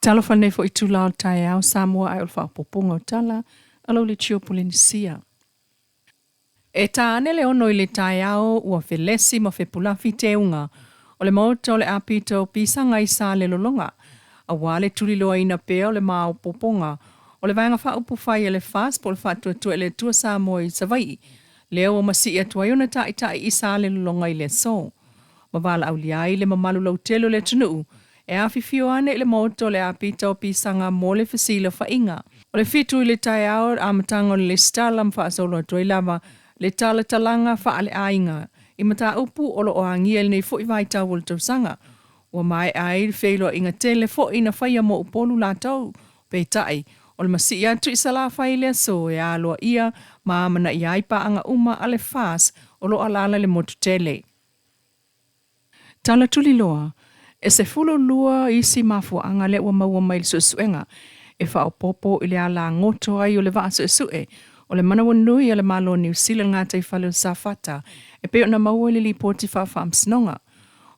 Talofa nei foi itula o le taeao Samoa ae o le faaopoopoga o tala a lau Leitio Polenisia. E ta ane le 6 i le taeao ua felesi ma fepulafi teuga o le maota o le apita o pisaga i Salelologa, auā le tuliloaina pea o le maopoopoga o le Vaega Faaupufai a le FAST po o le Faatuatua i le Atua Samoa i Savaii, lea ua masii atu ai ona taitai i Salelologa i le aso. Ma valaaulia ai le mamalu lautele o le atunuu e afifio ane i le maota o le apita o pisaga mo le fesilafaiga. O le 7 i le taeao amataga o le lesitala ma faasolo atu ai lava le talatalaga faaleaiga i mataupu o lo o agia i lenei foi vaitau o le tausaga. Ua maea ai le feiloaiga tele foi na faia mo Upolu latou. Peitai, o le masii atu i Salafai i le aso e aloaia ma amanaia ai paaga uma a le FAST o lo o alaala i le motu tele. Tala tuliloa, E 12 isi mafuaaga lea ua maua mai i le suesuega e faaopoopo i le alagoto ai o le vaa suesue o le manawanui a le Malo o Niu Sila i le gataifale o Safata e pei ona maua i le lipoti faafaamasinoga.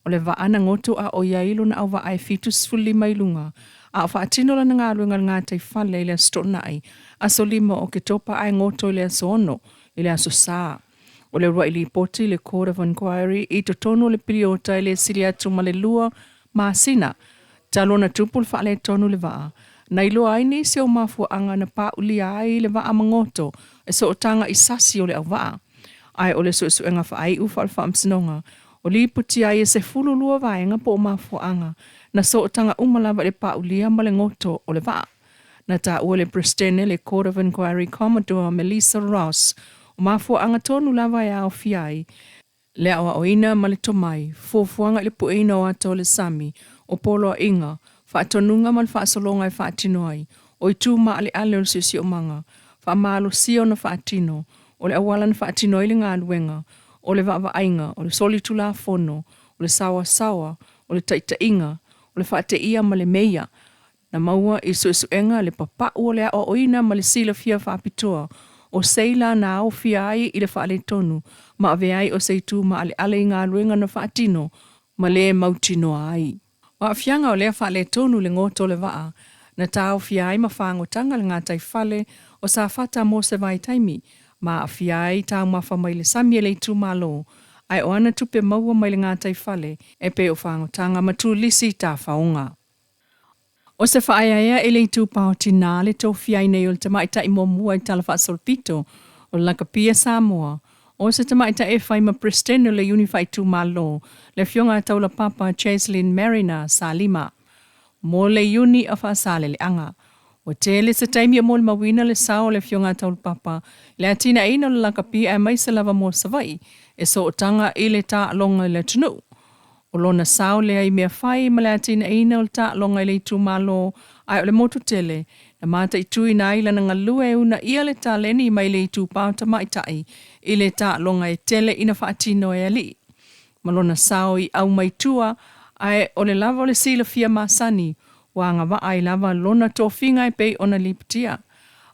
O le vaa na goto a o i ai lona auvaa e 75 i luga a o faatino lana galuega i le gataifale i le Aso Toonai, aso 5 o Oketopa ae goto i le aso 6 i le Aso Sa. O le uluai lipoti i le Court of Inquiry i totonu o le piliota e le sili atu ma le 2 masina talu ona tupu le faaletonu i le vaa, na iloa ai nisi o mafuaaga na paulia ai le vaa magoto e sootaga i sasi o le auvaa. Ae o le suesuega faaiu faale-faamasinoga o lipotia ai e 12 vaega po o mafuaaga na sootaga uma lava i le paulia ma le goto o le vaa. Na taua e le Peresetene le Court of Inquiry Commodore Melissa Ross o mafuaaga tonu lava e aofia ai le aoaoina ma le tomai, fuafuaga i le pueina o ata o le sami, o poloaiga, faatonuga ma le faasologa e faatino ai, o itu maaleale o le siosiomaga, faamalosia ona faatino, o le auala na faatino ai le galuega, o le vaavaaiga, o le solitulafono, o le saoasaoa, o le taitaiga, o le faateia ma le meia. Na maua i suesuega le papau o le aoaoina ma le silafia faapitoa o seila na aofia ai i le faaletonu ma avea ai o se itu maaleale i galuega na faatino ma le mautinoa ai. O aafiaga o lea faaletonu i le goto o le vaa na taofia ai ma fagotaga le gataifale o Safata mo se vaitaimi ma aafia ai taumafa mai le sami a le itumalo ae o ana tupe maua mai le gataifale e pei o fagotaga ma turisi tafaoga. O se faaeaea i le itupa o tinā le tofia ai nei o le tamaitai muamua i Tala Faasolopito o le Lakapi a Samoa, o se tamaitai e fai ma Peresetene o le Iuni Faaitumalo, le Afioga a Taulapapa Cheslin Mariner Salima, mo le Iuni a Faasaleleaga. Ua tele se taimi o molimauina le sao o le Afioga a Taulapapa i le atinaeina o le lakapi aemaise lava mo Savaii e sootaga i le taaloga i le atunuu. O lona sao lea i mea fai ma le atinaeina o le taaloga i le itumalo ae o le motu tele na mataituina ai lana galue e uunaia le taleni mai le itupa o tamaitai i le taaloga e tele ina faatino e alii ma lona sao i au mai tua ae o le lava o le silafia masani ua agavaa ai lava lona tofiga e pei ona lipotia.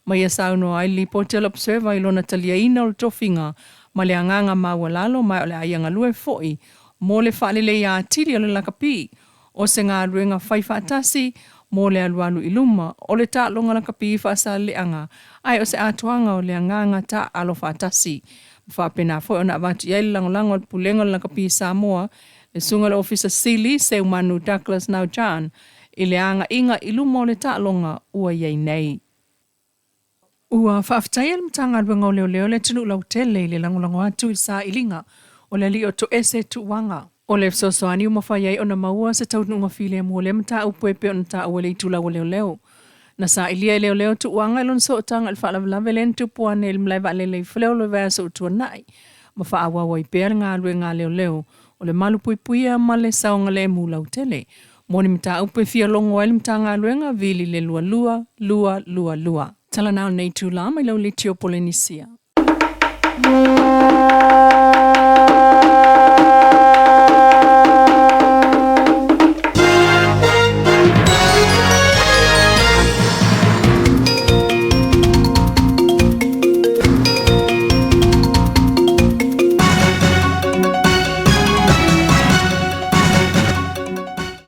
Ma ia saunoa ai le lipoti a le Observer i lona taliaina o le tofiga ma le agaga maualalo ma o le a ia galue foi mo le faaleleia atili o le lakapi o se galuega fai faatasi mo le alualu i luma o le taaloga lakapi faasaleleaga ae o se atoaga o le agaga taaalo faatasi. Ma faapena foi ona avatu i ai le lagolago a le Pulega o le Lakapi Samoa, le Susuga i le Ofisa Sili Seumanu Douglas Naujan i le agaiga i luma o le taaloga ua i ai nei. Ua faafetaia le Matagaluega o Leoleo le atunuu lautele i le lagolago atu i le sailiga o le alii o Toese Tuuaga. O le fesoasoani ua mafai ai ona maua se taunuuga filemu o lea mataupu e pei ona taua i le itulau o leoleo. Na sailia e leoleo Tuuaga i lona sootaga i le faalavelave lea na tupu ane i le malae vaalele i Faleolo i vaiaso ua tuanai, ma faaauau ai pea le galuega a leoleo o le malupuipuia ma le saogalemu lautele. Mo ni mataupu e fia logo ai le Matagaluega, vili le 22 222. Tala na o lenei itula mai lau Leitio Polenisia.